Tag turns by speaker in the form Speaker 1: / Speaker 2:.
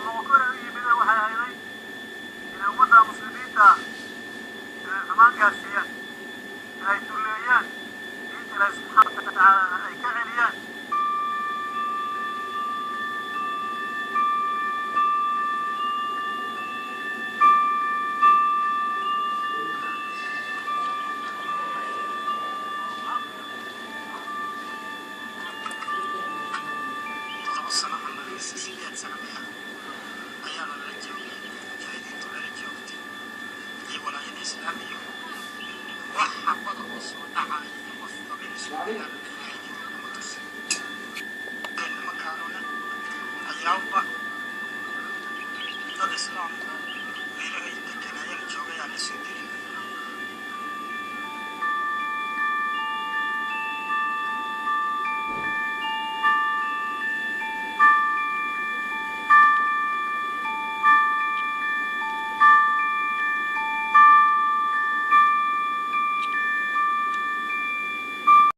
Speaker 1: Moqokore u yimideen waxay ahayday inay ummadda muslimiinta inay xumaan gaarsiiyaan, inay dulleeyaan, diinta Ilaahi subxaana watacaala ay ka celiyaan.
Speaker 2: 7 sano ama 8 sano miya ayaana lala joogay, mujaahidiintu lala joogtay iyo walaayada islaamiga. Wax xabada oo soo dhacaya iyo qof qabiil isku dilaana ma